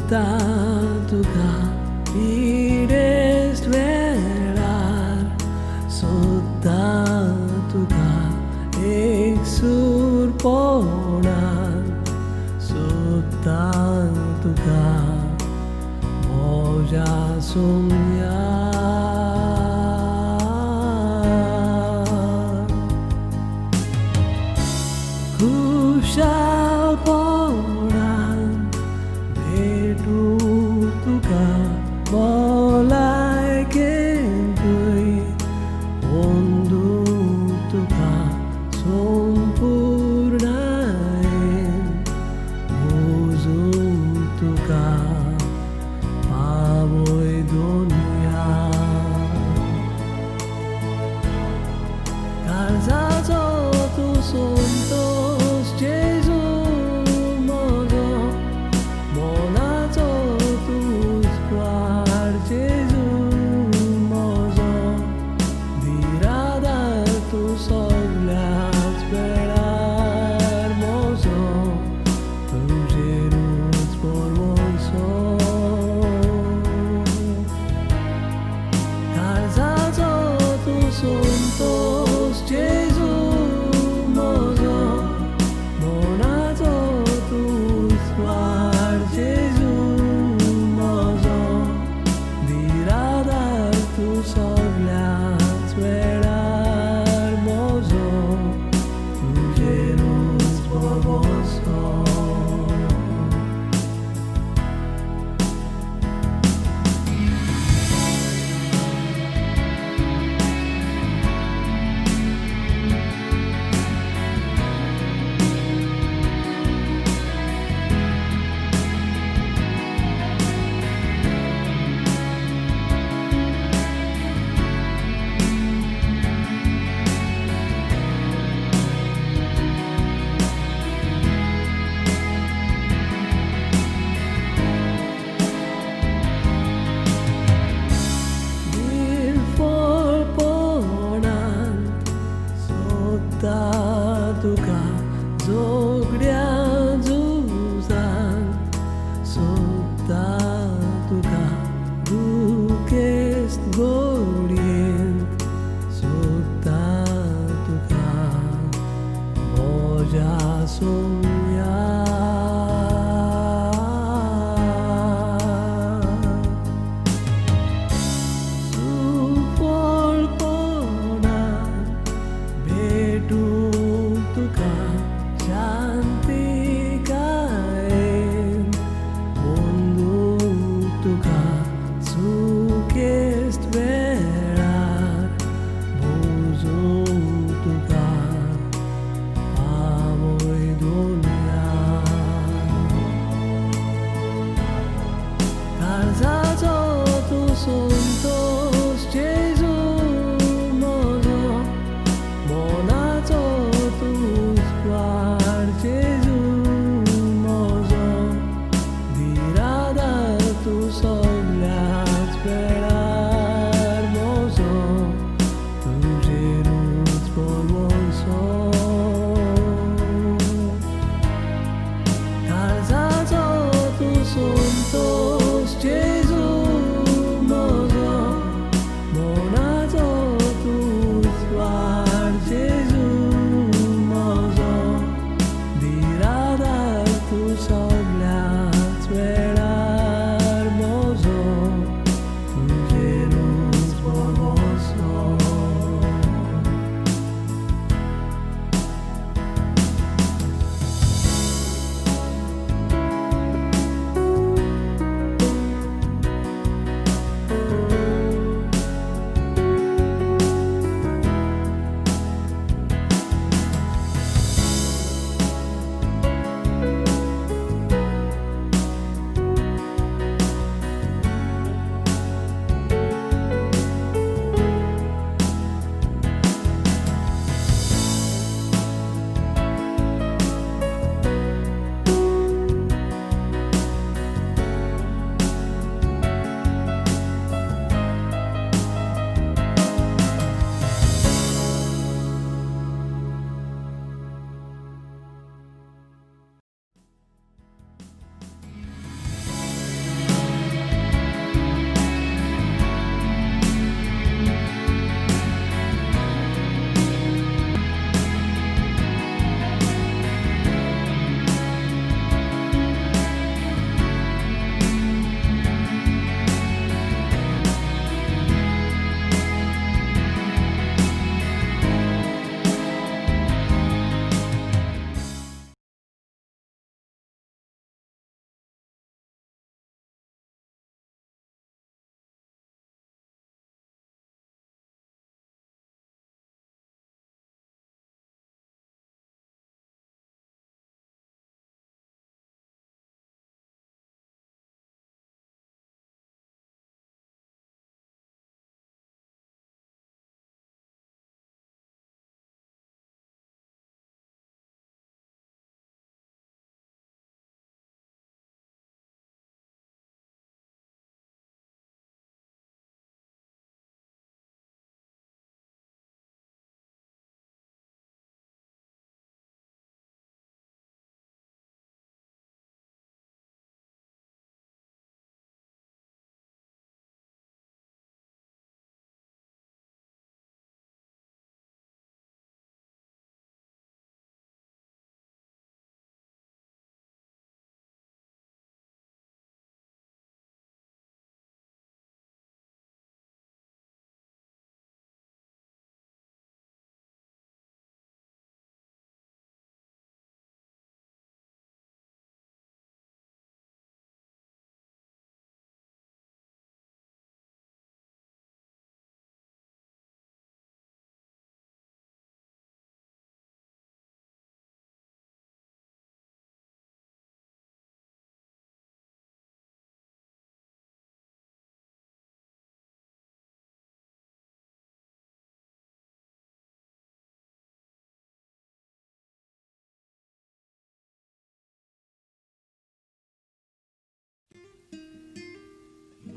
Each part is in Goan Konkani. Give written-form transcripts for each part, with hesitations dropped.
सोदता तुका पिडेस्त वेळार, सोदता तुका एकसूरपणान, सोदता तुका म्हज्या सोम्या. खुशालपणान भेटू तुका भलायकेन तुय अंदू तुका संपूर्णायेन मोजूं तुका पावय दुनिया. काळजाचो तूं संतोष जेजू म्हजो, मनाचो तूं उजवाड जेजू.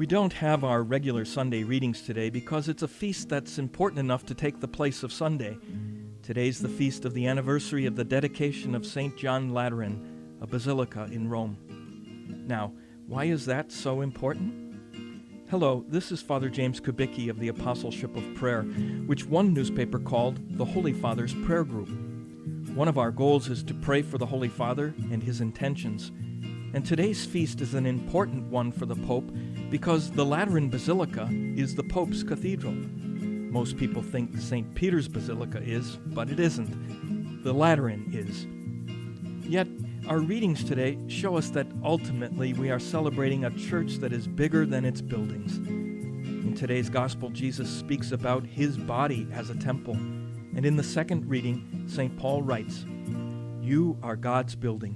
We don't have our regular Sunday readings today because it's a feast that's important enough to take the place of Sunday. Today's the feast of the anniversary of the dedication of St. John Lateran, a basilica in Rome. Now, why is that so important? Hello, this is Father James Kubicki of the Apostleship of Prayer, which one newspaper called the Holy Father's Prayer Group. One of our goals is to pray for the Holy Father and his intentions. And today's feast is an important one for the Pope because the Lateran Basilica is the Pope's cathedral. Most people think St. Peter's Basilica is, but it isn't. The Lateran is. Yet, our readings today show us that ultimately we are celebrating a church that is bigger than its buildings. In today's Gospel, Jesus speaks about his body as a temple. And in the second reading, St. Paul writes, "You are God's building.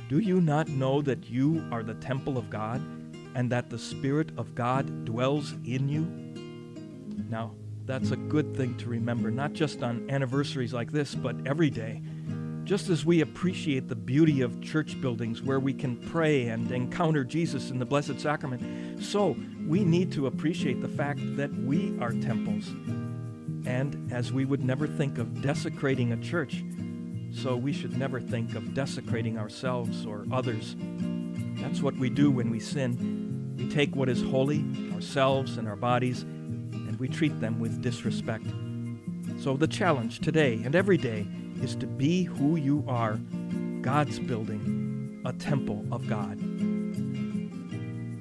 Do you not know that you are the temple of God and that the Spirit of God dwells in you?" Now, that's a good thing to remember, not just on anniversaries like this, but every day. Just as we appreciate the beauty of church buildings where we can pray and encounter Jesus in the Blessed Sacrament, so we need to appreciate the fact that we are temples. And as we would never think of desecrating a church, so we should never think of desecrating ourselves or others. That's what we do when we sin. We take what is holy, ourselves and our bodies, and we treat them with disrespect. So the challenge today and every day is to be who you are, God's building, a temple of God.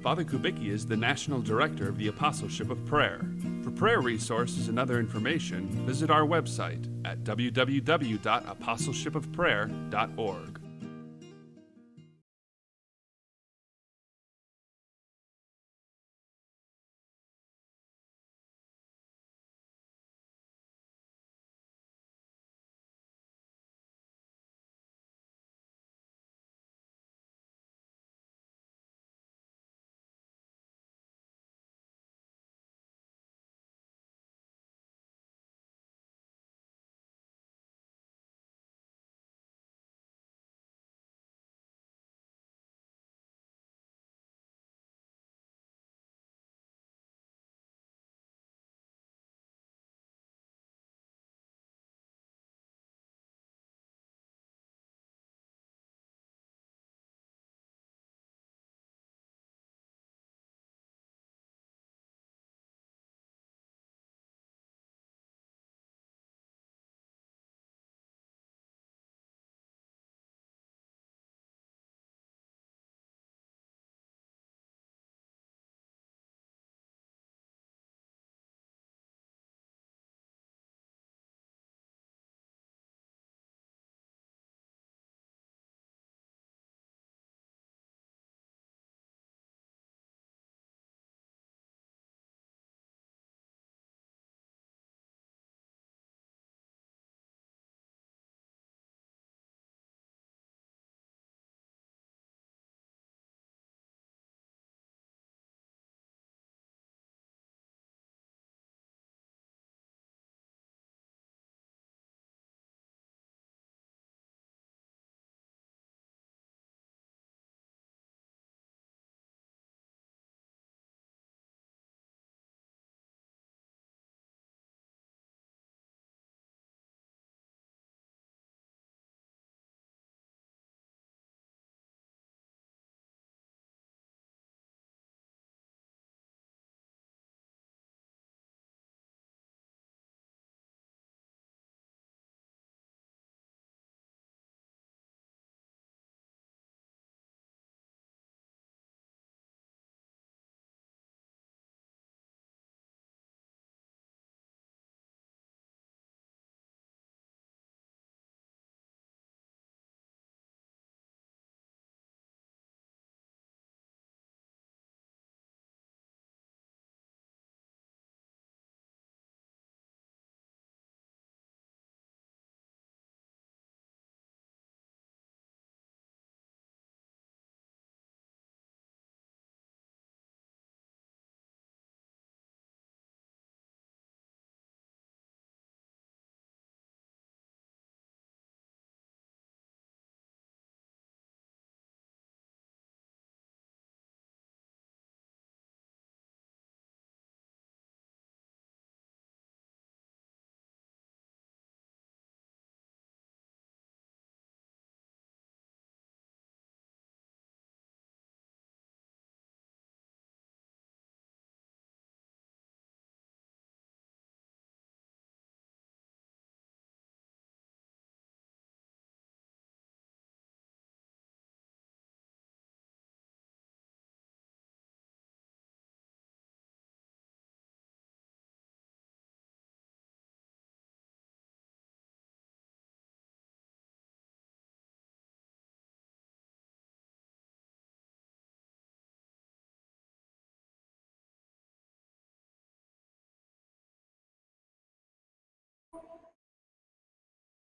Father Kubicki is the National Director of the Apostleship of Prayer. For prayer resources and other information, visit our website at www.apostleshipofprayer.org.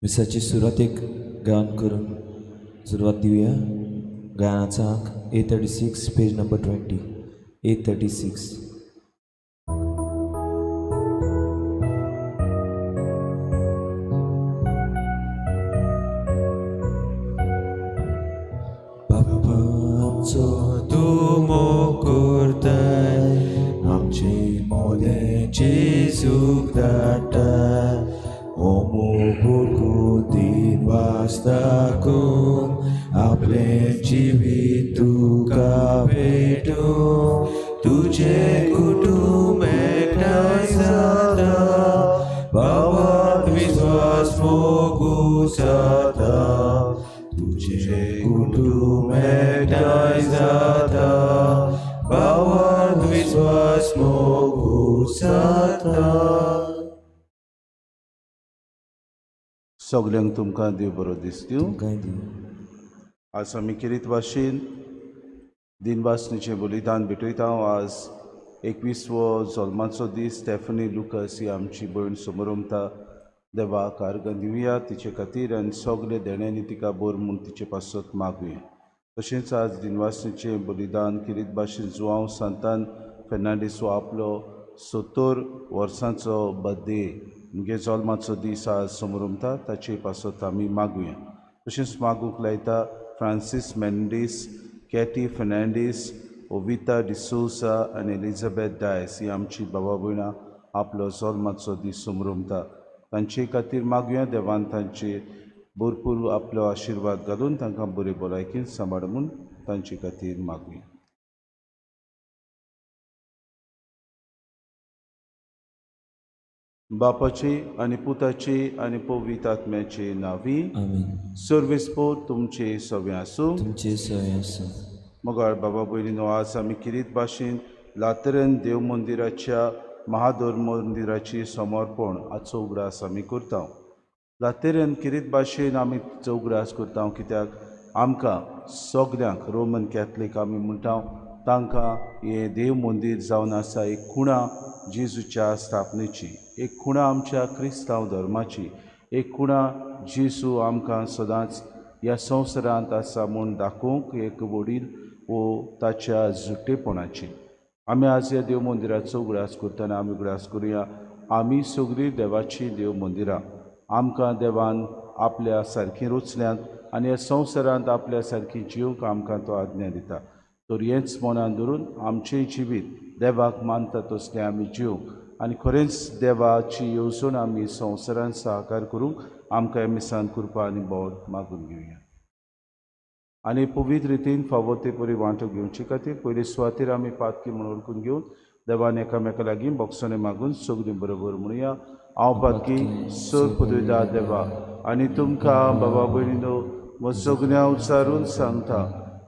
मिसाची सुरवात एक गायन करून सुरवात दिवया. गायनाचा अंक 836, पेज नंबर 20, 836. बापा आमचो तूं मोग करताय, आमचे मोदें जेजूक धाडटाय, ओमो वास दाखोवन आपलें जिवीत तुका भेटूं, तुजें कुटुंब एकठांय जाता, भावात विस्वास मोगू जाता, तुजें कुटुंब एकठांय जाता, भावात विस्वास मोगू जाता. सगल्यांक तुमकां देव बरो दीस दिवं. आज आमी किरीत भाशेन दिनवासनीचें बलिदान भेटयता. आज 21वो जल्माचो दीस स्टेफनी लुकस ही आमची भयण समरमता. देवाक आर्गां दिवया तिचे खातीर आनी सगळे देण्यांनी तिका बर म्हूण तिचे पासत मागुया. तशेंच आज दिनवासनीचें बलिदान किरीत भाशेन जुआंव सांतान फेर्नांडीस हो आपलो 70 वर्सांचो बर्थडे म्हणजे जल्माचो दीस आज समरमता, ताचे पासत आमी मागुया. तशेंच मागूंक लायता फ्रांसीस मेंडीस, कॅटी फेर्नांडीस, ओविता डिसोजा आनी एलिझाबेथ डायस ही आमची बाबा भयणां आपलो जल्माचो दीस समरमता, तांचे खातीर मागुया. देवान तांचे भरपूर आपलो आशिर्वाद घालून तांकां बरे भलायकेन सांबाळ म्हूण तांचे खातीर मागुया. बापाचे आनी पुताचे आनी पवित्र आत्म्याचे नांवी. सर्वेस्पोर तुमचे सवे आसूं. तुमचे सवे आसूं. मगाळ बाबा भयणीनो, आज आमी किरीत भाशेन लातरन देव मंदिराच्या महादोर मंदिराची समर्पण आजचो उगडास आमी करता. लातेरन किरीत भाशेन आमी उगडास करता कित्याक आमकां सगल्यांक रोमन कॅथलीक आमी म्हणटा तांकां हें देव मंदीर जावन आसा एक खुणा जेजूच्या स्थापनेची, एक खुणा आमच्या क्रिस्तांव धर्माची, एक खुणा जेजू आमकां सदांच ह्या संवसारांत आसा म्हूण दाखोवंक एक वडील वो ताच्या जुट्टेपणाची. आमी आज ह्या देव मंदिराचो उगडास करतना आमी उगडास करुया आमी सगळीं देवाचीं देव मंदिरां. आमकां देवान आपल्या सारकीं रचल्यांत आनी ह्या संवसारांत आपल्या सारकीं जिवंक आमकां तो आज्ञा दिता. तर हेंच मनान धरून आमचें जिवीत देवाक मानता तसलें आमी जिवंक आनी खरेंच देवाची येवजण आमी संवसारांत साकार करूंक आमकां मिसान कृपा आनी बोल मागून घेवया. आनी पवित्र रितीन फावो ते परी वांटो घेवचे खातीर पयले सुवातेर आमी पातकी म्हूण वळखून घेवन देवान एकामेका लागीं बोगसणें मागून सगळीं बरोबर म्हणुया. हांव पातकी सर पदवीदार देवा आनी तुमकां बाबा भयणीनो म्हजो उच्चारून सांगता,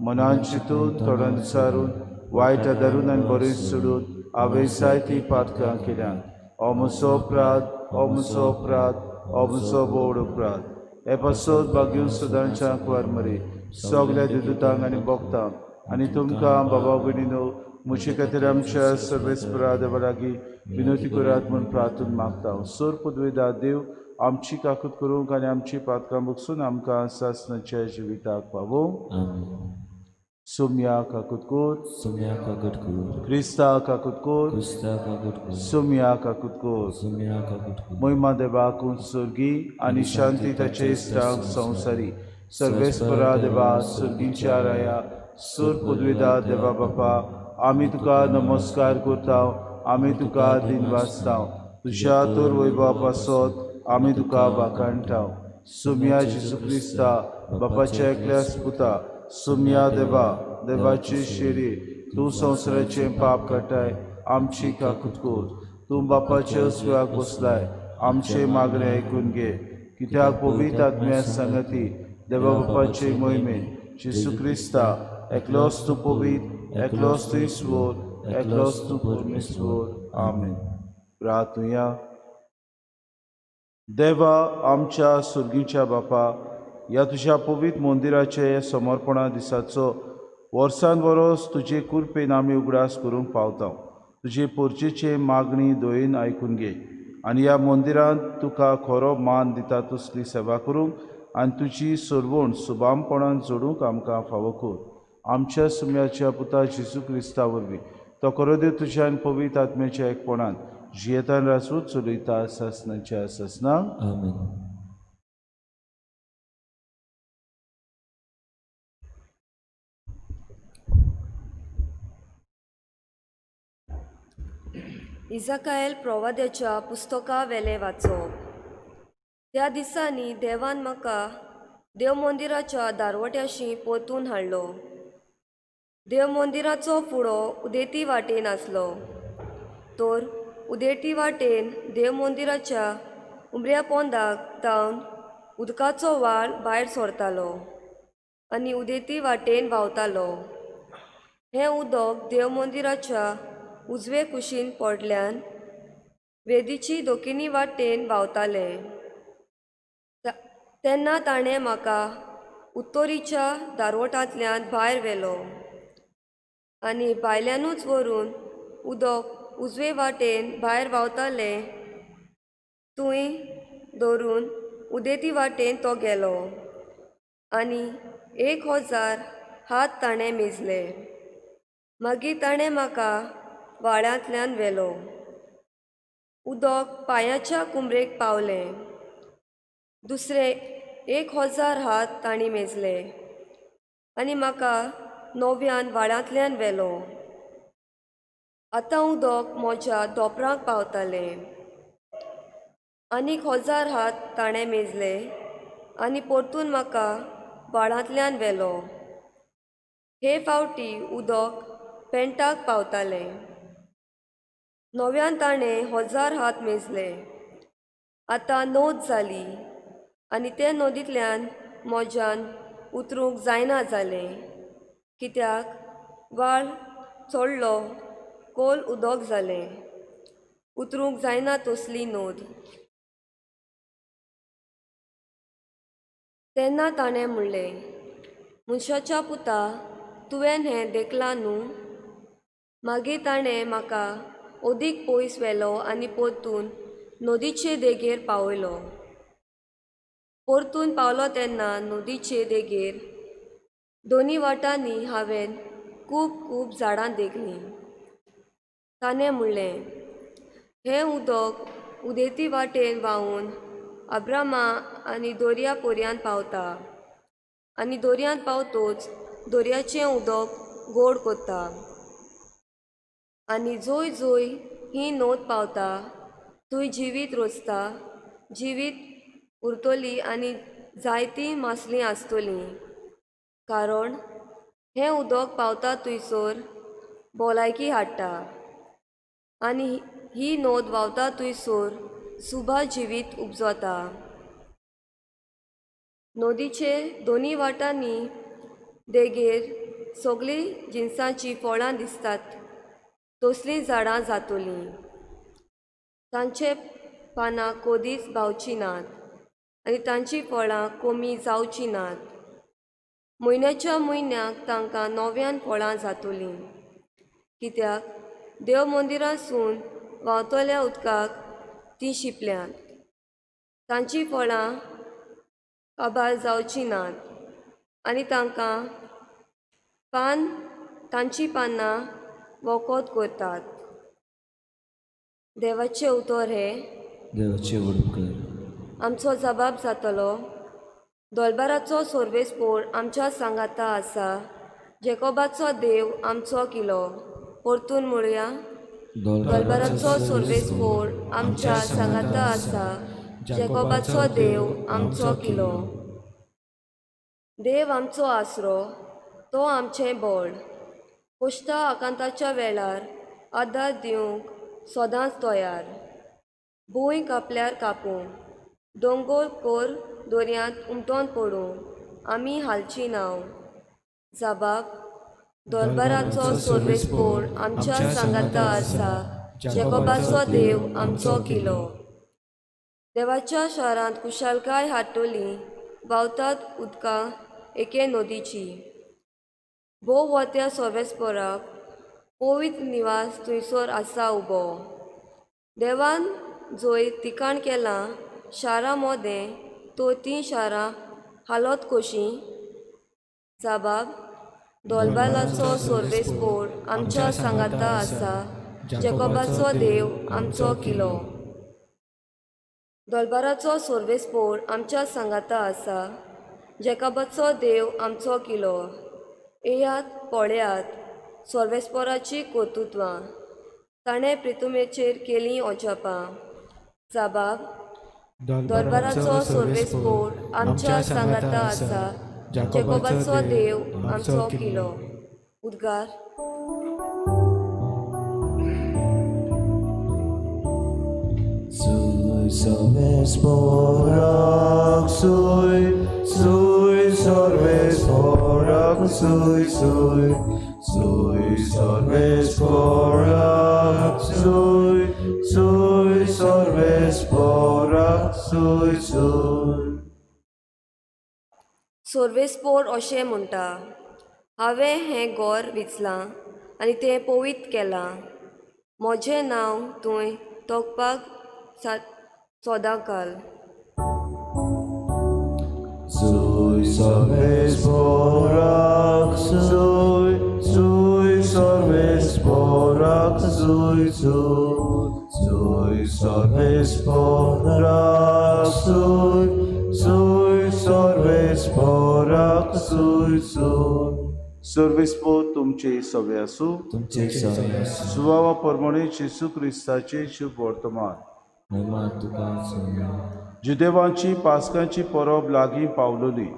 मनान चिंतून तोंडान विचारून वायट आदारून आनी बरें सोडून हांवें जायतीं पातकां केल्यात. हो म्हजो अपराध, हो म्हजो अपराध, हो म्हजो बोड अपराध. हे पासत भाग्यून सदांच्या कुवार मरे सगल्या देदुतांक आनी भोगतांक आनी तुमकां बाबा भयणीनो म्हजे खातीर आमच्या सर्वेस्परा देवा लागीं विनवती करात म्हूण प्रार्थून मागता. सर पदवेदार देव आमची काकूत करूंक आनी आमची पातकां बगसून आमकां सासणाच्या जिविताक पावोवंक. सोम्या काकूत कोर, सोम्या काकूत कोर, क्रिस्ता काकूत कोर, क्रिस्ता काकूत कोर, सोम्या काकूत कोर, सोम्या काकूत कोर. महिमा देवाक स्वर्गी आनी शांती ताचे इश्टांक संवसारी. सर्वेस्परा देवा स्वर्गीच्या राया सूर पदवेदार देवा बापा, आमी तुका नमस्कार करता, आमी तुका दिनवासता. तुज्या तर वैभवा पासत आमी तुका वाखाणटा. सोम्या जेजू क्रिस्ता बापाच्या एकल्याच पुता, सोम्या देवा देवाची शेरी, तूं संवसाराचें पाप काडटाय आमची काकूत कोर. तूं बापाच्या उजव्याक बसलाय आमचें मागणें आयकून घे. कित्याक पवित्र आत्म्या सांगती देवा बापाचे मोहिमेन जेजू क्रिस्ता एकलोच तूं पवित्र, एकलोच तूं ईश्वर, एकलोच तूं परमेश्वर. आमेन. प्रार्थुया. देवा आमच्या सुर्गीच्या बापा, ह्या तुज्या पवित्र मंदिराचे समर्पणा दिसाचो वर्सान वरोस तुजे कृपेन आमी उगडास करूंक पावता. तुजे पोरचेचे मागणी दयेन आयकून घे. आनी ह्या मंदिरांत तुका खरो मान दिता तसली सेवा करूंक आनी तुजी सरवण सुबामपणान जोडूंक आमकां फावो कर. आमच्या सुम्याच्या पुता जेजू क्रिस्ता वरवीं तो खरो देव तुज्या आनी पवित्र आत्म्याच्या एकपणान जियेतान राजवट चलयता सासणाच्या सासणाक. आमेन. इजाकायल प्रवाद्याच्या पुस्तका वेलें वाचप. त्या दिसांनी देवान म्हाका देवमंदिराच्या दारवट्याशी परतून हाडलो. देवमंदिराचो फुडो उदेंती वाटेन आसलो, तर उदेंती वाटेन देवमंदिराच्या उमऱ्या पोंदाक तावन उदकाचो व्हाळ भायर सरतालो आनी उदेंती वाटेन व्हांवतालो. हें उदक देवमंदिराच्या उजवे कुशीन पडल्यान वेदीची दोकिनी वाटेन व्हांवतालें. तेन्ना ताणें म्हाका उत्तरीच्या दारवटांतल्यान भायर व्हेलो आनी भायल्यानूच व्हरून उदक उजवे वाटेन भायर व्हांवतालें थंय दवरून उदेंती वाटेन तो गेलो आनी 1000 हात ताणें मेजले. मागीर ताणें म्हाका व्हाळांतल्यान व्हेलो. उदक पांयाच्या कुमरेक पावलें. दुसरे 1000 हात तांणी मेजले आनी म्हाका नव्यान व्हाळांतल्यान व्हेलो. आतां उदक म्हज्या दोपरांक पावतालें. आनीक 1000 हात ताणें मेजले आनी परतून म्हाका व्हाळांतल्यान व्हेलो. हे फावटी उदक पेंटाक पावतालें. नव्यान ताणें 1000 हात मेजले. आतां नोद जाली आनी ते नदींतल्यान म्हज्यान उतरूंक जायना जालें, कित्याक व्हाळ चडलो खोल उदक जालें, उतरूंक जायना तसली नोद. तेन्ना ताणें म्हणलें, मनशाच्या पुता, तुवें हें देखलां न्हू? मागीर ताणें म्हाका अदीक पयस व्हेलो आनी परतून नदीचे देगेर पावयलो. परतून पावलो तेन्ना नदीचे देगेर दोनी वाटांनी हांवें खूब खूब झाडां देखलीं. ताणें म्हणलें, हें उदक उदेंती वाटेन व्हांवून अब्रामा आनी दर्या पर्यांत पावता आनी दर्यांत पावतोच दर्याचें उदक गोड करता आनी जंय जंय ही नोद पावता थंय जिवीत रोजता, जिवीत उरतली आनी जायतीं मासलीं आसतलीं, कारण हें उदक पावता थंयसर भलायकी हाडटा आनी ही नोद व्हांवता थंयसर सुबा जिवीत उपजता. नदीचे दोनी वाटांनी देगेर सगळीं जिनसांचीं फळां दिसतात तसलीं झाडां जातलीं. तांचे पानां कदीच बावचीं नात आनी तांचीं फळां कमी जावचीं नात. म्हयन्याच्या म्हयन्याक तांकां नव्यान फळां जातलीं, कित्याक देव मंदिरासून व्हांवतल्या उदकाक तीं शिंपल्यांत. तांचीं फळां काबार जावचीं नात आनी तांकां तांचीं पानां वखद करतात. देवाचें उतर हें देवाचें उपकार. आमचो जबाब जातलो. दोलबाराचो सोर्वेस्पोर आमच्या सांगाता आसा, जेकोबाचो देव आमचो किलो. परतून म्हणुया, दोलबाराचो सोर्वेस्पोर आमच्या सांगाता आसा, जेकोबाचो देव आमचो किलो. देव आमचो आसरो, तो आमचें बळ. कोश्टा आकांताच्या वेळार आदार दिवंक सदांच तयार. भूंय कापल्यार कापूं, दोंगोर कोर दर्यांत उमटोन पडूं, आमी हालची नांव. जबाब, दरबाराचो सोर्वेस्पोर आमच्या सांगाता आसा, जेकोबाचो देव आमचो किलो. देवाच्या शारांत कुशालकाय हाडटली, व्हांवतात उदकां एके नदीची. भोव वत्या सोर्वेस्पोराक पवित्र निवास थंयसर आसा उबो. देवान जंय तिकाण केलां शारां मोदें तो तीं शारां हालोत कशीं? जाबाब, दोलबालाचो सोर्वेस्पोर आमच्या सांगाता आसा, जेकोबाचो देव आमचो किलो. दोलबाराचो सोर्वेस्पोर आमच्या सांगाता आसा, जेकोबाचो देव आमचो किलो. येयात पळयात सोर्वेस्पोराचीं कर्तुत्वां, ताणें प्रितुमेचेर केलीं अजापां. जाबाब, दरबाराचो सोर्वेस्पोर आमच्या सांगाता आसा, जेकोबाचो देव आमचो किलो. उद्गार. Sui solves porac, sui, sui solves porac, sui, sui, sui solves porac, sui, sui solves porac, sui, sui. सोर्वेस्पोर अशें म्हणटा, हांवें हें गोर विचलां आनी तें पवित्र केलां, म्हजें नांव थंय तोखपाक सदांकाल. Sui solves porac, sui, sui solves porac, sui, sui, sui solves porac, sui, sui solves porac, sui, sui. सर्वेस्पोर तुमचे सवे आसूं. तुमचे सवे आसूं. सुवावा प्रमाणे जेजू क्रिस्ताचे शुभ वर्तमान. महिमा तुका सोम्या. जुदेवांची पास्कांची परब लागीं पावलोली.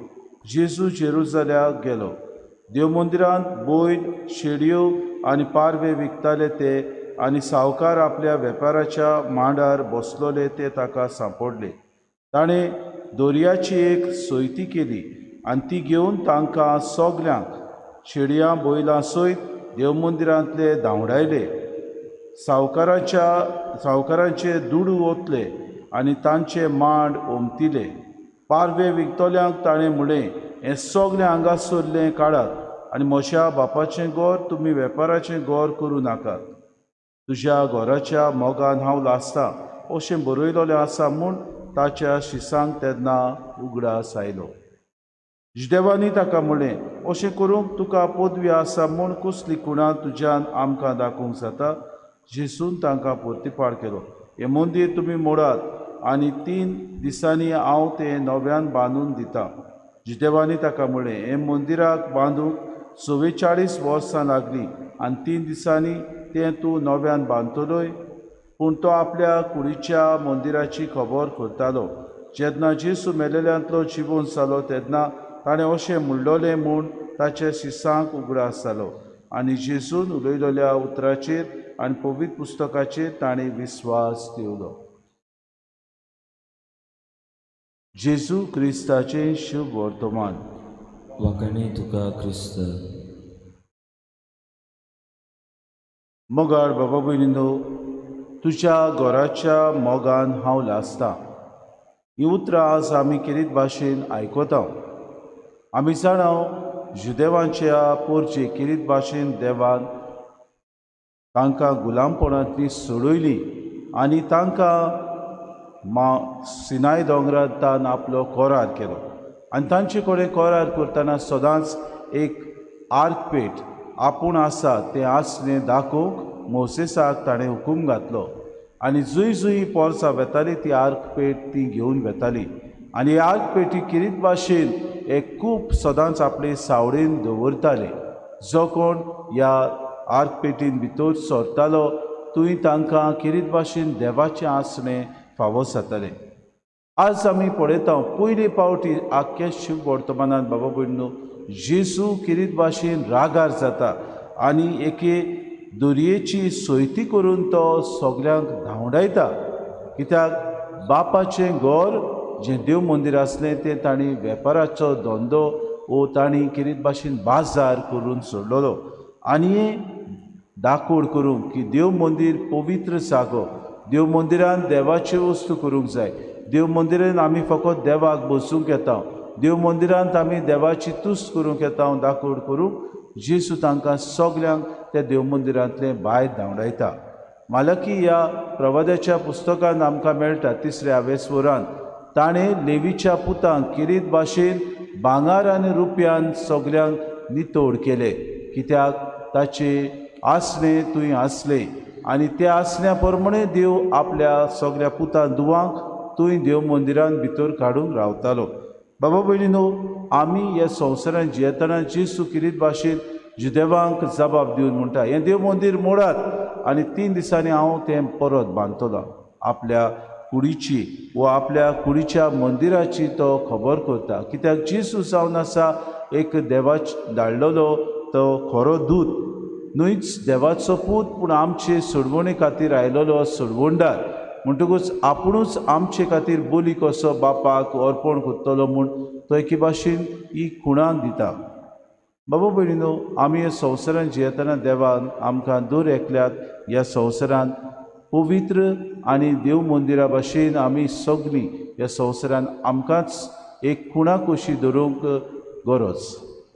जेजू जेरुजाल्याक गेलो. देवमंदिरांत बैल, शेडयो आनी पारवे विकताले ते आनी सावकार आपल्या वेपाराच्या मांडार बसलोले ते ताका सांपडले. ताणें दोरयाची एक सोयती केली आनी ती घेवन तांकां सगल्यांक शेडयां बैलां सयत देवमंदिरांतले धांवडायले. सावकारांचे दुडू ओतले आनी तांचे मांड ओमतिले. पारवे विकतल्यांक ताणें म्हणलें, हें सगलें हांगासरलें काडात आनी म्हज्या बापाचें घर तुमी वेपाराचें घर करूं नाकात. तुज्या घराच्या मोगान हांव लासतां अशें बरयलेलें आसा म्हूण ताच्या शिसांक तेन्ना उगडास आयलो. जुदेवांनी ताका म्हणलें, अशें करूंक तुका पदवी आसा म्हूण कसली खुणा तुज्यान आमकां दाखोवंक जाता? जेजून तांकां परतिपाळ केलो, हें मंदीर तुमी मोडात आनी 3 दिसांनी हांव तें नव्यान बांदून दितां. जुदेवांनी ताका म्हणलें, हें मंदिराक बांदूंक 44 वर्सां लागलीं आनी 3 दिसांनी तें तूं नव्यान बांदतलोय? पूण तो आपल्या कुडीच्या मंदिराची खबर करतालो. जेन्ना जेजू मेलेल्यांतलो जिवोन जालो तेन्ना ताणें अशें म्हणलोलें म्हूण ताच्या शिसांक उगडास जालो आनी जेजून उलयलेल्या उतराचेर आनी पवित्र पुस्तकाचेर ताणें विस्वास दवरलो. जेजू क्रिस्ताचें शुभ वर्तमान. वाखाणे तुका क्रिस्त. मोगाळ बाबा भयणीनो, तुज्या घराच्या मोगान हांव लासतां. हीं उतरां आज आमी केरीत भाशेन आयकता. आमी जाणा जुदेवांच्या पोरचे केरीत भाशेन देवान तांकां गुलामपणांतली सोडयली आनी तांकां सिनाय दोंगरांत आपलो करार केलो. आनी तांचे कडेन करार करतना सदांच एक आर्कपेट आपूण आसा तें आसलें दाखोवंक मोसेसाक ताणें हुकूम घातलो. आनी जुंय जुंय पोरसां वेताली ती आर्कपेट ती घेवन वेताली. आनी आर्कपेटी किरीत भाशेन एक खूब सदांच आपले सावळेन दवरताले. जो कोण ह्या आर्कपेटीन भितर सरतालो थंय तांकां किरीत भाशेन देवाचें आसणें फावो जातालें. आज आमी पळयता पयले पावटी आख्ख्या शिव वर्तमानान बाबा भयणीनो जेजू किरीत भाशेन रागार जाता आनी एके दोरयेची सोयती करून तो सगल्यांक धांवडायता. कित्याक बापाचें घर जें देव मंदीर आसलें तें तांणी वेपाराचो धंदो वो तांणी किरीत भाशेन बाजार करून सोडलेलो. आनी दाखोड करूंक की देव मंदीर पवित्र जागो, देव मंदिरान देवाच्यो वस्तू करूंक जाय, देव मंदिरान आमी फकत देवाक बसूंक येता, देव मंदिरांत आमी देवाची तुस्त करूंक येता दाखोड करूंक जेजू तांकां सगल्यांक त्या देव मंदिरांतलें भायर धांवडायता. मालकी ह्या प्रवाद्याच्या पुस्तकांत आमकां मेळटा तिसऱ्या वेसवरान ताणें लेवीच्या पुतांक किरीत भाशेन भांगर आनी रुपयान सगल्यांक नितोड केले, कित्याक ताचे आसणे तुवें आसले आनी त्या आसण्या प्रमाणे देव आपल्या सगल्या पुतां दुवांक तुवें देव मंदिरान भितर काडूंक रावतालो. बाबा भयणीनो, आमी ह्या संवसारांत जियेतना जेजू किरीत भाशेन जुदेवांक जबाब दिवन म्हणटा, हें देव मंदीर मोडात आनी 3 दिसांनी हांव तें परत बांदतलो. आपल्या कुडीची वो आपल्या कुडीच्या मंदिराची तो खबर करता, कित्याक जेजू जावन आसा एक देवाच धाडलेलो तो खरो दूत न्हयच, देवाचो पूत, पूण आमचे सोडवणे खातीर आयलेलो सोडवणदार. म्हणटकूच आपुणूच आमचे खातीर बोली कसो बापाक अर्पण करतलो म्हूण तो एके भाशेन ही खुणां दिता. बाबा भयणीनो, आमी ह्या संवसारांत जियेतना देवान आमकां दर एकल्याक ह्या संवसारांत पवित्र आनी देव मंदिरा भाशेन आमी सगळीं ह्या संवसारांत आमकांच एक खुणा कशी धरूंक गरज.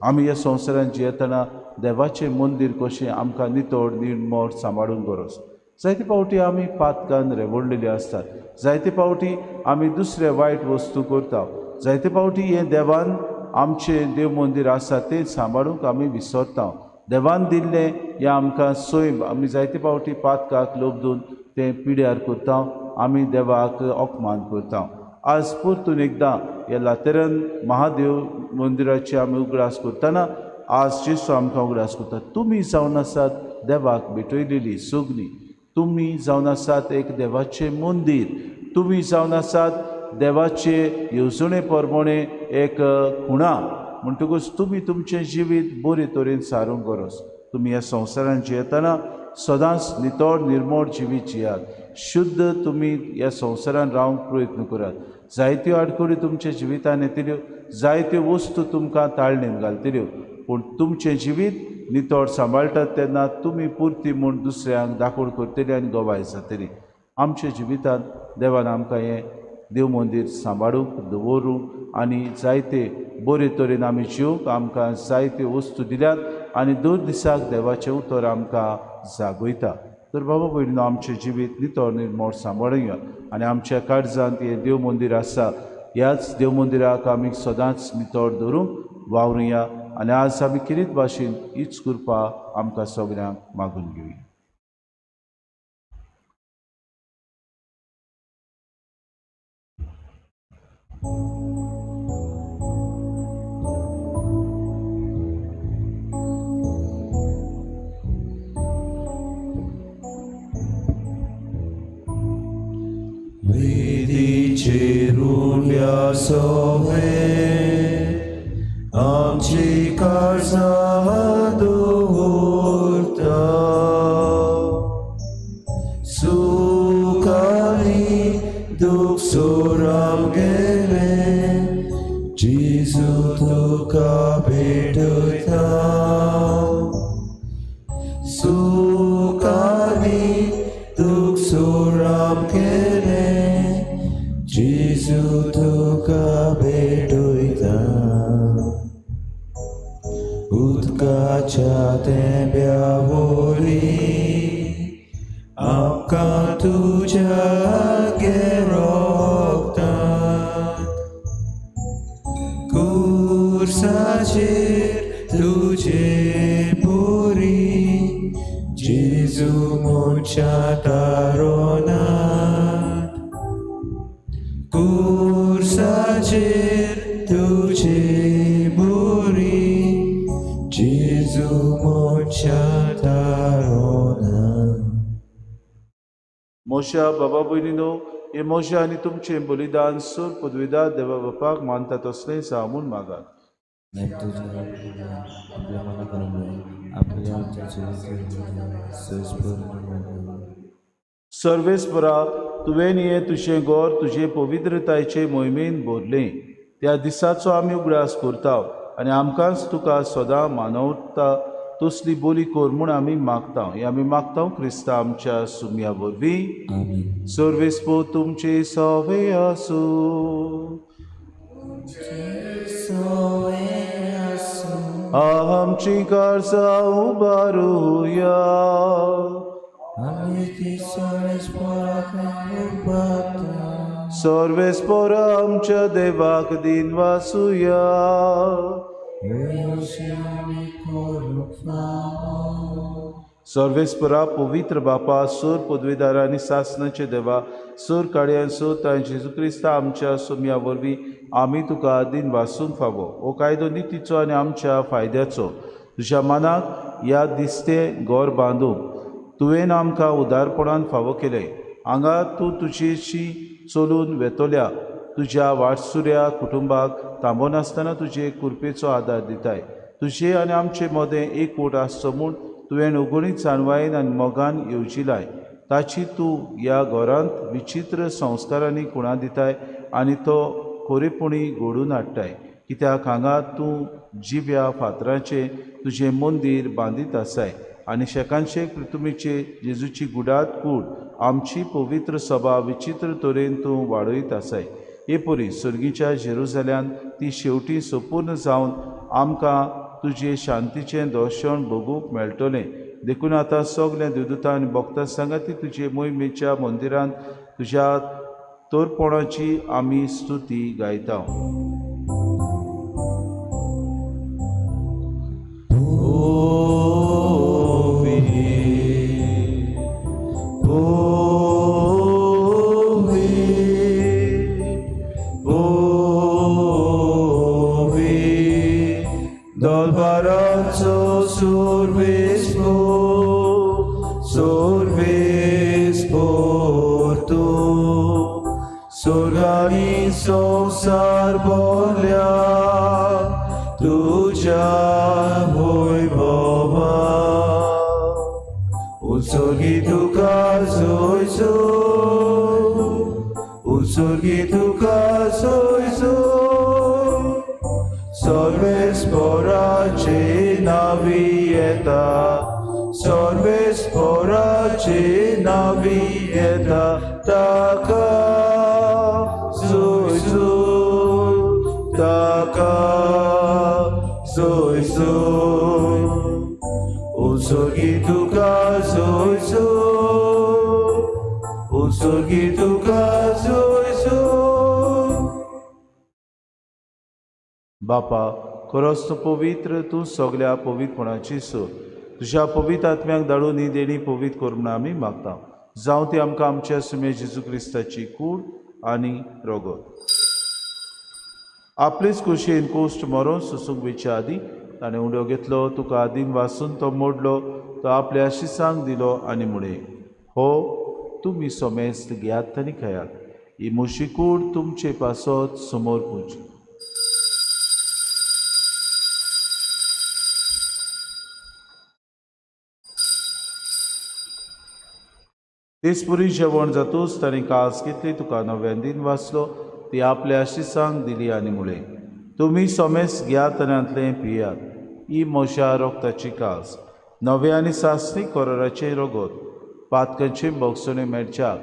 आमी ह्या संवसारांत जियेतना देवाचें मंदीर कशें आमकां नितळ निर्मळ सांबाळूंक गरज. जायते फावटी आमी पातकान रेवडलेली आसतात, जायते फावटी आमी दुसरे वायट वस्तू करता, जायते फावटी हें देवान आमचें देव मंदीर आसा तें सांबाळूंक आमी विसरता. देवान दिल्लें हें आमकां सैम आमी जायते फावटी पातकाक लोबदून तें पिड्यार करता, आमी देवाक अपमान करता. आज परतून एकदां ह्या लातेरन महादेव मंदिराची आमी उगडास करतना आज जेजू आमकां उगडास करता, तुमी जावन आसात देवाक भेटयलेली सगळीं, तुमी जावन आसात एक देवाचें मंदीर, तुमी जावन आसात देवाचे येवजणे प्रमाणे एक खुणा. म्हणटकूच तुमी तुमचें जिवीत बरे तरेन सारूंक गरज. तुमी ह्या संवसारांत जियेतना सदांच नितळ निर्मळ जिवीत जियात, शुद्ध तुमी ह्या संवसारांत रावंक प्रयत्न करात. जायत्यो आडखळी तुमच्या जिवितान येतल्यो, जायत्यो वस्तू तुमकां ताळणेन घालतल्यो, पूण तुमचें जिवीत नितळ सांबाळटात तेन्ना तुमी पुरती म्हूण दुसऱ्यांक दाखोवण करतली आनी गवाय जातली. आमच्या जिवितांत देवान आमकां हें देव मंदीर सांबाळूंक दवरूंक आनी जायते बरे तरेन आमी जिवंक आमकां जायत्यो वस्तू दिल्यात आनी दर दिसाक देवाचें उतर आमकां जागयता. तर बाबा भयणीनो, आमचें जिवीत नितळ निर्मळ सांबाळुया आनी आमच्या काळजांत हें देव मंदीर आसा, ह्याच देव मंदिराक आमी सदांच नितळ दवरूंक वावरुया आनी आज आमी किरीत भाशेन हीच कृपा आमकां सगळ्यांक मागून घेवया. वेदीचेरुल्या सोवे आमची काळजां दवरता, सुख आनी दूख सोर आमगेलें, जेजू तुका भेटयता. सुख आनी दूख सोर आमगेलें, जेजू तुका भेटयता. उदकाच्या तेंब्या वरी आमकां तुज्या गेरोगतान, कुर्साचेर तुजे पुरी जेजू मनशा तारोनात, कुर्साचेर तुजे पुरी जेजू मनशा तारोनात. मोशा बाबा भयणीनो, हे मोशा आनी तुमचें बलिदान सूर पदवीदार देवा बापाक मानता तसलें जावं म्हूण मागात. सर्वेस्परा, तुवें हें तुजें घर तुजे पवित्रतायचे मोहिमेन भरलें, त्या दिसाचो आमी उगडास करता आनी आमकांच तुका सदां मानवता तसली बोली कर म्हूण आमी मागता. हें आमी मागता क्रिस्ता आमच्या सुम्या वरवीं. सर्वेस्पर तुमचे सवे आसूं. आमची काळजां उबारुया. सर्वेस्पोरा आमच्या देवाक दिन वासुया. सर्वेस्परा पवित्र बापा, सूर पदवीदार आनी सासनाचे देवा, सूर काडयान सोद आनी जेजू क्रिस्ता आमच्या सोम्या वरवीं आमी तुका दिन वासूंक फावो. हो कायदो नितीचो आनी आमच्या फायद्याचो. तुज्या मनाक ह्या दिसतें घर बांदूंक तुवें आमकां उदारपणान फावो केलें. हांगा तूं तुजेशी चलून वेतल्या तुज्या वाटसुऱ्या कुटुंबाक थांबनासतना तुजे कृपेचो आदार दिताय. तुजे आनी आमचे मदें एकवट आसचो म्हूण तुवें उगणीत जाणवायेन आनी मोगान येवजिलाय. ताची तूं ह्या घरांत विचित्र संस्कारांनी खुणा दिताय आनी तो खरेपणी घडून हाडटाय. कित्याक हांगा तूं जिव्या फातराचें तुजें मंदीर बांदीत आसाय आनी शेकानशेक पृथुमीचे जेजूची गुडात कूड आमची पवित्र सभा विचित्र तरेन तूं वाडयत आसाय. हे परी सर्गीच्या जेरुजाल्यान ती शेवटी संपूर्ण जावन आमकां तुजे शांतीचें दर्शन भोगूंक मेळटलें. देखून आतां सगळें देवदूतां आनी भक्तां सांगाती तुजे मोहिमेच्या मंदिरांत तुज्या तोरपणाची आमी स्तुती गायता. संसार बोल्या तुझ्या वैभवा, उत्सर्गी तुका जोयजो, उत्सर्गी तुका जोयजो, सर्वेस्पराचे नावी येता, सर्वेस्पराचे नावी येता, ताका जोयजो, ताका जोयजो, उत्सर्गी तुका जोयजो, उत्सर्गी तुका जोयजो. बापा, खरोच तूं पवित्र, तूं सगल्या पवित्रपणाची सूर. तुज्या पवित्र आत्म्याक धाडून ही देणी पवित्र कर म्हूण आमी मागता. जावं ती आमकां आमच्या सुमे जेजू क्रिस्ताची कूड आनी रगत. आपलेच कुशेन कोश्ट मरोन सोसूंक वेच्या आदीं ताणें उडो घेतलो, तुका आदीन वासून तो मोडलो, तो आपल्या शिसांक दिलो आनी म्हळें, हो तुमी समेस्त घेयात आनी खायात, ही म्हजी कूड तुमचे पासत समोर पुजी. तेचपुरी जेवण जातूच ताणें कास घेतली, तुका नव्यान दिन वाचलो, ती आपल्या शिसांक दिली आनी म्हळें, तुमी समेस्त घेयात आनी हांतलें पियात, ही म्हज्या रोगताची कास, नव्या आनी सासणीक कराराचें रगत, पातकांचे भोगसणे मेळच्याक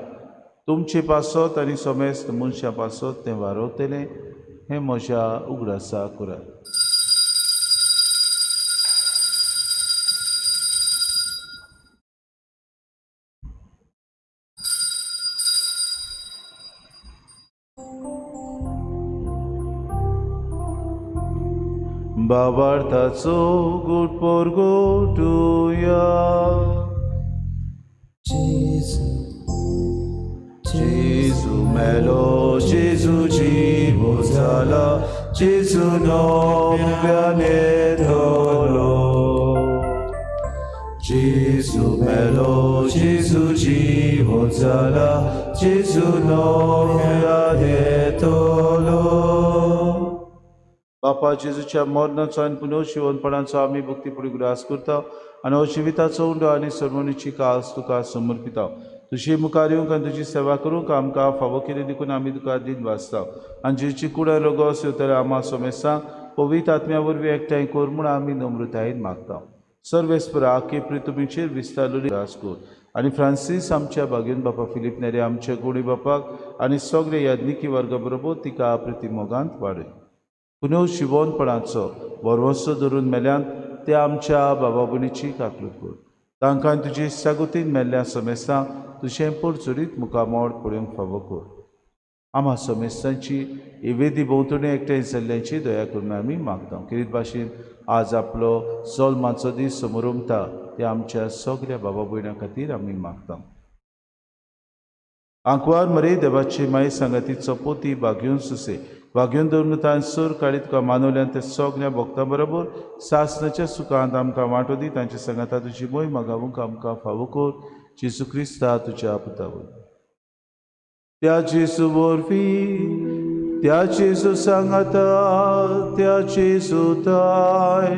तुमचे पासत आनी समेस्त मनशां पासत तें वारवतलें, हें म्हज्या उगडासा करात. बाबार्थाचो गुट पोरगोटुया. जेजू मेलो, जेजू जिवो जाला, जेजू नव्यान येतलो. जेजू मेलो, जेजू जिवो जाला, जेजू नव्यान येतलो. बापा, जेजूच्या मरणाचो आनी पुनर्जिवनपणाचो आमी भक्तीपुडी उगडास करता आनी हो जिविताचो उंडो आनी सर्वणीची कास तुका समर्पिता. तुजे मुखार येवंक आनी तुजी सेवा करूंक आमकां फावो केली देखून आमी तुका दिन वाचता. आनी जेजूची कूड आनी रगत येवतल्या आमा समेस्तांक पवित्र आत्म्या वरवीं एकठांय कर म्हूण आमी नम्रतायेन मागता. सर्वेस्परा आखे पृथ्वीचेर विस्तारलेली उगडास कर आनी फ्रांसीस आमच्या भाग्यन बापा फिलीप नेरे आमच्या गोडी बापाक आनी सगळे याज्ञिकी वर्गा बरोबर तिका प्रतिमोगांत वाडय. पुनव शिवोनपणाचो भरवंसो धरून मेल्यान ते आमच्या बाबा भयणीची काकलूत कर. तांकां तुजी सागोतीन मेल्ल्या समेस्तांक तुजें पोरचुरीत मुखामोळ पळोवंक फावो कर. आम्हा समेस्तांची इवेदी भोंवतणी एकठांय जाल्ल्यांची दया करून आमी मागता. किरीत भाशेन आज आपलो जल्माचो दीस समोर ते आमच्या सगल्या बाबा भयणां खातीर आमी मागता. आंकवार मरे देवाची माई सांगातीचो पोती बागेवन सुसे वागेवन दवरून तान सूर काडीत तुका मानवल्यान ते सगल्या भक्तां बरोबर सासनाच्या सुखांत आमकां वांटो दी. तांच्या सांगाता तुजी मोय मागावूंक आमकां फावो कर. जेजू क्रिस्ता तुज्या पुता वरवीं. त्या जेजू वरवीं, त्या जेजू सांगाता, त्या जेजू ताय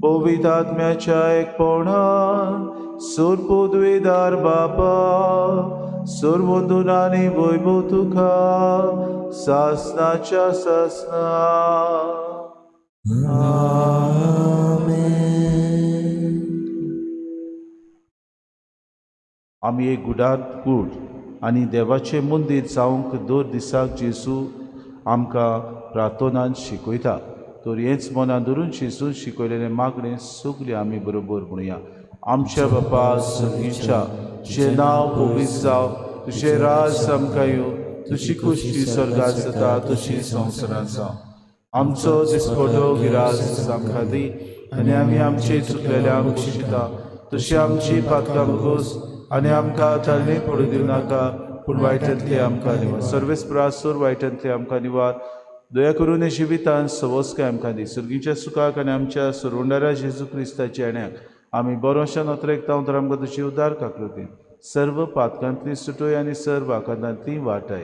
पवित्र आत्म्याच्या एकपणान सूर पदवीदार बापा सर्वंदून आनी वैभव तुका सासनाच्या सासना. आमी एक गुडात कूड आनी देवाचें मंदीर जावंक दर दिसाक जेजू आमकां प्रार्थनान शिकयता. तर हेंच मनान धरून जेजून शिकयलेलें मागणें सगळें आमी बरोबर म्हणुया. आमच्या बापा सर्गीच्या, तुजें नांव पवित्र जावं, तुजें राज आमकां येवं, तुजी कुश्टी स्वर्गांत जाता तशी संवसारांत जावं. आमचो दिसपटो गिरास आमकां दी आनी आमी आमचे चुकलेल्यांक बक्षिता तशी आमची पातकां खोस आनी आमकां ताळणी पडूं दिवं नाका, पूण वायटांतले आमकां निवार. सर्वेस प्रासूर वायटांतले आमकां निवार. दया करून जिवितान सवस्काय आमकां दी. सर्गीच्या सुखाक आनी आमच्या सरवंडारा जेजू क्रिस्ताच्या येण्याक आमी बरोशान अत्रेकता तर आमकां तुजी उदार काकृती सर्व पातकांतली सुटोय आनी सर्व आकांतांतली वाटाय.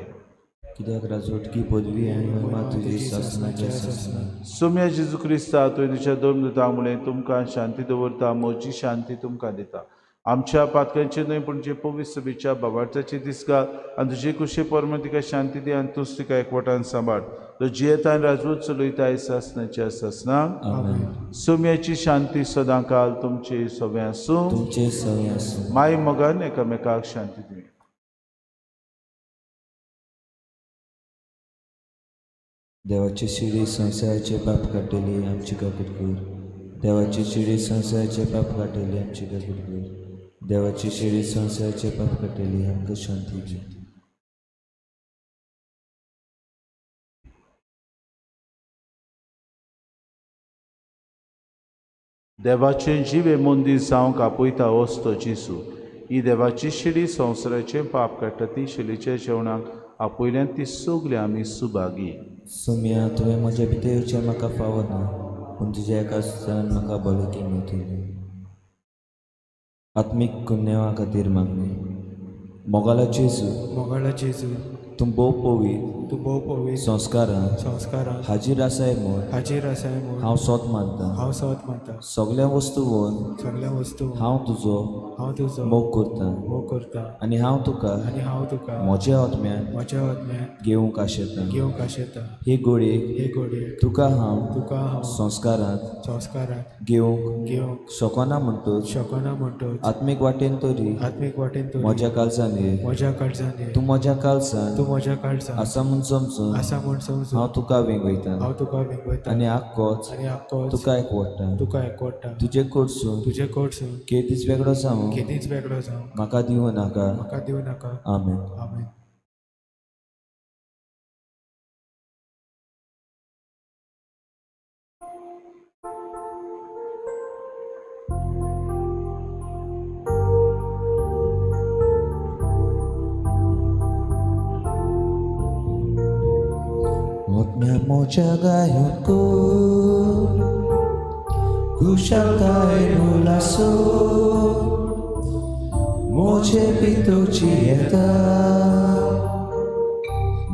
कित्याक राजवटकी पदवी आनी महिमा तुजी सासनाच्या सासना. सोम्या जेजू क्रिस्ता, तुवें तुज्या दोन दुतांक म्हणलें, तुमकां शांती दवरता, म्हजी शांती तुमकां दिता. आमच्या पातकांचे न्हय पूण जे पवित्र सभेच्या बाबार्थाची दिसगा आनी तुजे कुशे परम तिका शांती दी आनी तूंच तिका एकवटान सांबाळ. तो जियेता आनी राजवट चलयता सासनाच्या सासना. सोम्याची शांती सदांकाल तुमचे सगळें आसूं. तुमचे सगळें आसूं. माय मोगान एकामेकाक शांती दिवया. देवाची शिडी संवसाराचे पाप काडटली आमची काकूट कर. देवाची शिडी संवसाराचे पाप काडटली आमची काकूट कर. देवाची शिडी संवसाराचे पाप काडटली आमकां शांती दी. देवाचें जिवे मंदीर जावंक आपयता वस्तो जेजू. ही देवाची शिडी संवसाराचें पाप काडटा. ती शिडीच्या जेवणाक आपयल्यान ती सगळी आमी सुभागी. सोम्या, तुवें म्हज्या भितर येवचें म्हाका फावना, पूण तुज्या एका सुत्रान म्हाका भलायकी मेळटली. आत्मीक गुन्यांवा खातीर मागणें. मोगाला जेजू, मोगाला जेजू, तूं भोव पवित्र, तूं भोव पवित्र संस्कारान संस्कारान हाजीर आसाय म्हूण, हाजीर आसाय म्हूण हांव सोद मानता, हांव सोद मानता. सगल्या वस्तूवन, सगल्या वस्तू हांव तुजो, हांव तुजो मोग करता, मोग करता आनी हांव तुका, आनी हांव तुका म्हज्या आत्म्यान, म्हज्या आत्म्यान घेवंक आशेता, घेवंक आशेता. हे घोडयेक, हे घोडयेक तुका हांव, तुका हांव संस्कारांत, संस्कारांत घेवंक, घेवंक शकना म्हणटच, शकना म्हणटच आत्मीक वाटेन तरी, आत्मीक वाटेन तरी म्हज्या काळजान ये, म्हज्या काळजान ये. तूं म्हज्या काळजान, तूं म्हज्या काळजान आसा म्हूण समजून, आसा म्हूण समजून हांव तुका वेंगयता, हांव तुका वेंगयता आनी आक्कोच, आनी आक्कोच तुका एकवटा, तुका एकवटा. तुजे कडसून, तुजे कडसून केदीच वेगळो जावं, केदीच वेगळो जावं म्हाका दिवं नाका. म्हाका दिवं नाका. आमेन. आमेन. मोच्या गायन कर कुशलतायेन उल्हासो म्हजे भितरची येता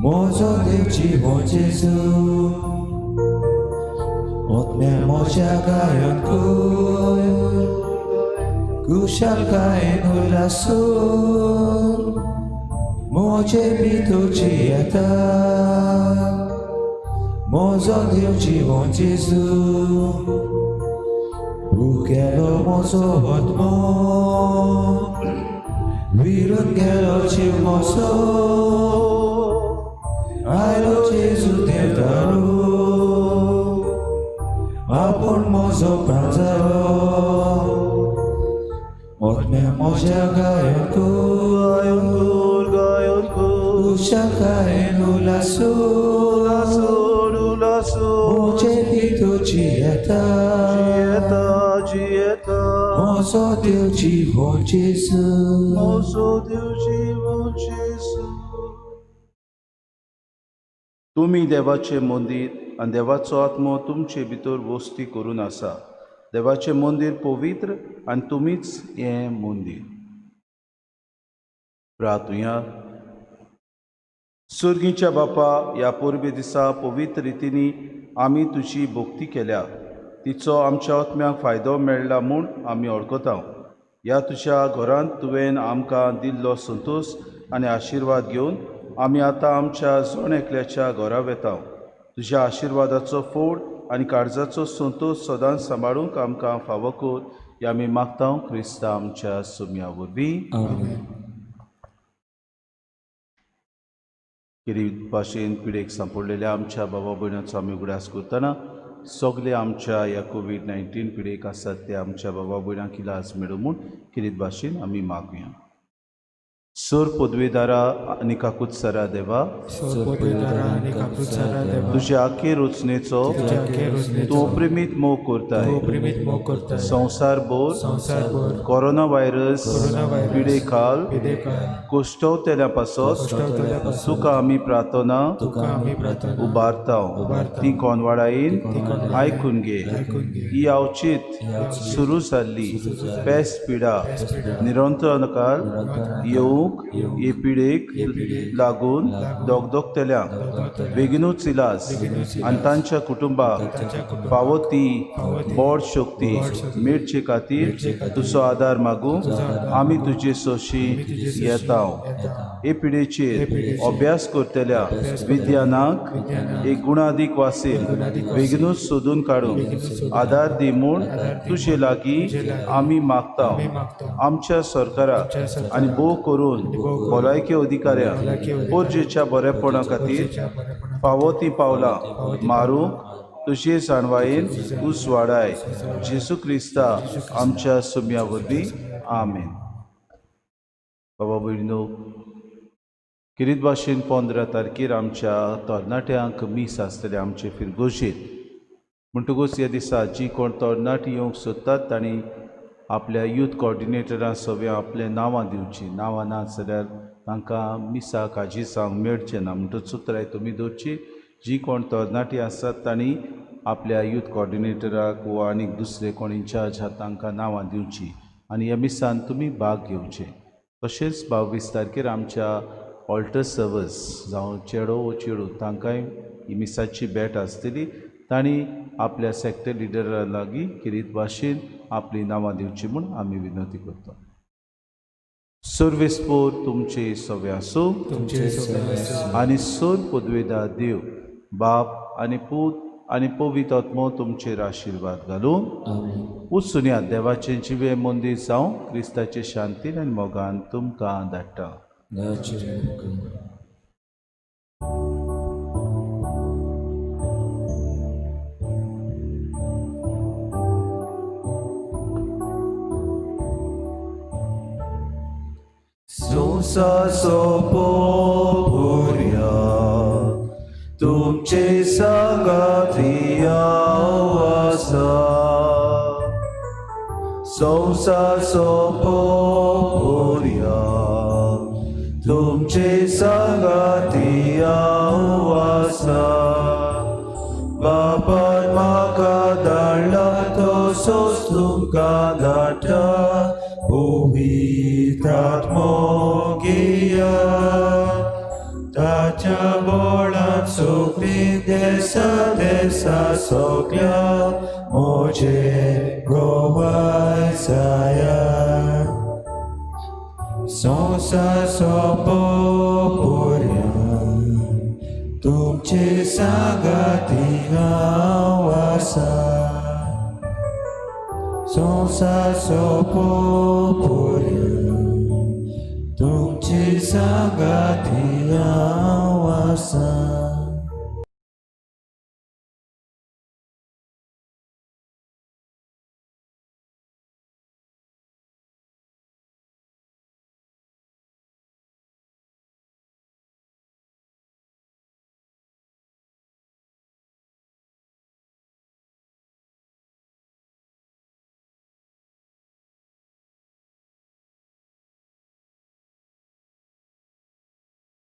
म्हजो देव जिवो जेजू. आत्म्या म्हज्या गायन कर कुशलतायेन उल्हासो म्हजे भितरची येता म्हजो देव जिवो जेजू. भुकेलो म्हजो आत्मो विरून गेलो जीव म्हजो आयलो जेजू देवदारो आपूण म्हजो प्राण जालो. म्हज्या गायन कर, गायन कर, गायन कर, उशाकायन उलासो, उलासोड उलासोड, म्हजे भितर जियेता, जियेता जियेता, म्हजो देव जिवो जेजू, म्हजो देव जिवो जेजू. तुमी देवाचें मंदीर आनी देवाचो आत्मो तुमचे भितर वस्ती करून आसा. देवाचें मंदीर पवित्र आनी तुमीच हें मंदीर. प्रार्थुया. सुर्गीच्या बापा, ह्या परबे दिसा पवित्र रितींनी आमी तुजी भक्ती केल्या, तिचो आमच्या आत्म्याक फायदो मेळ्ळा म्हूण आमी वळखता. ह्या तुज्या घरांत तुवें आमकां दिल्लो संतोश आनी आशिर्वाद घेवन आमी आतां आमच्या जण एकल्याच्या घरा वेता. तुज्या आशिर्वादाचो फोड आनी काळजाचो संतोश सदांच सांबाळूंक आमकां फावो कर, हें आमी मागता क्रिस्ता आमच्या सुम्या वरवीं. किरीट भाशेन पिडेक सांपडलेल्या आमच्या बाबा भयणाचो आमी उगडास करतना सगळे आमच्या ह्या कोवीड-19 पिडेक आसात ते आमच्या बाबा भयणांक इलाज मेळूं म्हूण किरीट भाशेन आमी मागुया. सोर पदवेदारा आनी काकुत्सरा देवा, सोर पदवेदारा आनी काकुत्सरा देवा, तुज्या आखे रचनेचो तुज्या आखे रचनेचो तूं प्रेमीत मोग करताय, तूं प्रेमीत मोग करताय, संवसारभर संवसारभर कोरोना व्हायरस कोरोना व्हायरस पिडेखाल पिडेखाल कोश्टवतेल्या पासत कश्टवतल्या पासत तुका आमी प्रार्थना तुका आमी प्रार्थना उबारता. उबारता. ती कोनवाडायेन कोनवाडायेन आयकून घे. आयकून घे. ही अवचीत सुरू जाल्ली पेस पिडा निरंतरकाल येवंक हे पिडेक लागून दगदगतल्यांक बेगिनूच इलाज आनी तांच्या कुटुंबाक फावो ती बोड शक्ती मेळचे खातीर तुजो आदार मागूंक आमी तुजे सोशी येता. हे पिडेचेर अभ्यास करतल्या विज्ञानाक एक गुणादीक वासीन बेगिनूच सोदून काडूंक आदार दी म्हूण तुजे लागीं आमी मागता. आमच्या सरकाराक आनी भोव करून भलायकी अधिकाऱ्यांक पोरजेच्या बरेपणा खातीर फावो ती पावलां मारूंक तुजे जाणवायेन उजवाडाय. जेजू क्रिस्ता आमच्या सुम्या वरवीं. आमेन. बाबा भयणीनो, किरीत भाशेन 15 तारखेर आमच्या तरणाट्यांक मीस आसतलें आमचे फिरगोजेत. म्हणटकूच ह्या दिसा जी कोण तरणाटीं येवंक सोदतात तांणी आपल्या यूथ कॉर्डिनेटरां सगळें आपलें नांवां दिवचीं. नांवां ना जाल्यार तांकां मिसाक हाजीर जावंक मेळचें ना. म्हणटकूच सुत्राय तुमी दवरची. जी कोण तरणाटीं आसात तांणी आपल्या यूथ कॉर्डिनेटराक वा आनीक दुसरे कोण इन्चार्ज आहात तांकां नांवां दिवचीं आनी ह्या मिसान तुमी भाग घेवचे. तशेंच 22 तारखेर आमच्या ऑल्टर सर्वस जावं चेडो वो चेडूं तांकांय ही मिसाची भेट आसतली. तांणी आपल्या सेक्टर लिडरा लागीं किरीत भाशेन आपलीं नांवां दिवचीं म्हूण आमी विनंती करता. सर्वेस्पोर तुमचे सगळे आसूं तुमचे सगळे आसूं. आनी सोर पदवेदार देव बाप आनी पूत आनी पवित्र आत्मो तुमचेर आशिर्वाद घालूं. उचुन्या देवाचें जिवें मंदीर जावं क्रिस्ताचे शांतीन आनी मोगान तुमकां धाडटा. संवसार पोरया तुमचे सांगाती हांव आसा. संवसार पोरया तुमचे सांगाती हांव आसा. बापान म्हाका धाडला तसोच तुमकां धाडटा. पवित्र आत्मो घेया ताच्या बोळान सगळीं देसा देसा सगळ्या म्हजे गोवाय जाया. संवसार सोंपोपर्या तुमचे सांगाती हांव आसा. संवसार सोंपोपर्या तुमचे सांगाती हांव आसा.